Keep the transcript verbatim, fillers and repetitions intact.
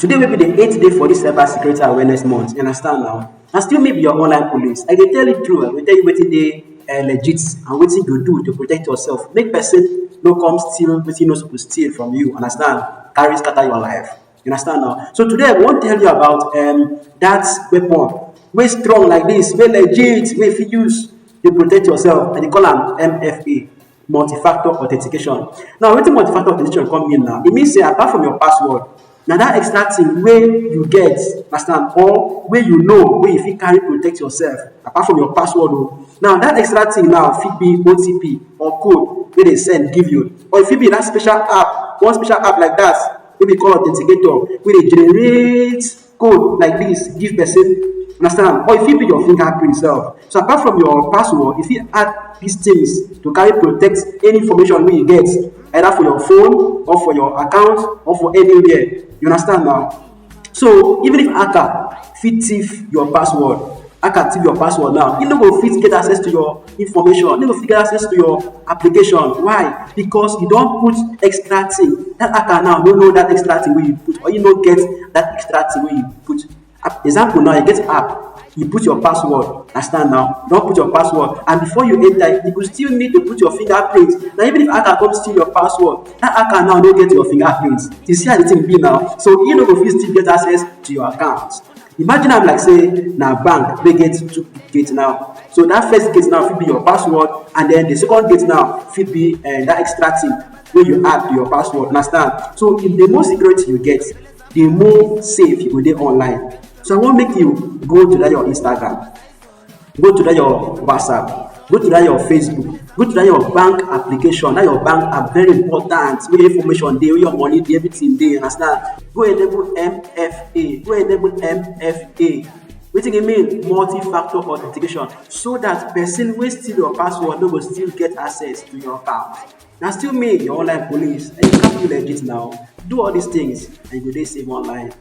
Today wey be the eighth day for this cyber security awareness month, you understand now? Na still me be your online police. I dey tell you true, I go tell you wetin dey uh, legit and wetin you do to protect yourself. Make person no come steal wetin no suppose steal from you, understand? Carry scatter your life. You understand now? So today I wan tell you about um, that weapon wey strong like this, wey legit, wey fit use to protect yourself. I dey call am M F A, multi-factor authentication. Now, wetin multi-factor authentication come mean now? E mean say apart from your password, na that extra thing wey you get, understand, or wey you know, wey you fit carry protect yourself, apart from your password o. Now, that extra thing now fit be O T P or code wey dem send give you, or e fit be that special app, one special app like that wey we call authenticator, wey dey generate code like this give person, understand, or e fit be your fingerprint sef. So apart from your password, you fit add these things to carry protect any information wey you get, either for your phone or for your account or for anywhere. You understand now? So even if hacker fit thief your password, hacker thief your password now, e no go fit get access to your information, e no go fit get access to your application. Why? Because you don put extra thing. That hacker now no know that extra thing wey you put, or you no get that extra thing wey you put. Example now, you get app, you put your password, understand now, you don put your password, and before you enter, you go still need to put your fingerprint. Now even if hacker come steal your password, that hacker now no get your fingerprint. You see how the thing be now? So e no go fit still get access to your account. Imagine am like say na bank wey get two gate now. So that first gate now fit be your password, and then the second gate now fit be uh, that extra thing wey you add to your password. Understand? So if the more security you get, the more safe you go dey online. So I wan make you go to that your Instagram, go to that your WhatsApp, go to that your Facebook, go to that your bank application. That your bank app very important. Where your information dey, where your money dey, everything dey. Understand? Go enable M F A. Go enable M F A. Wetin e mean? Multi-factor authentication, so that person wey steal your password no go still get access to your account. Na still me, your online police. I dey help you legit now. Do all these things and you go dey safe online.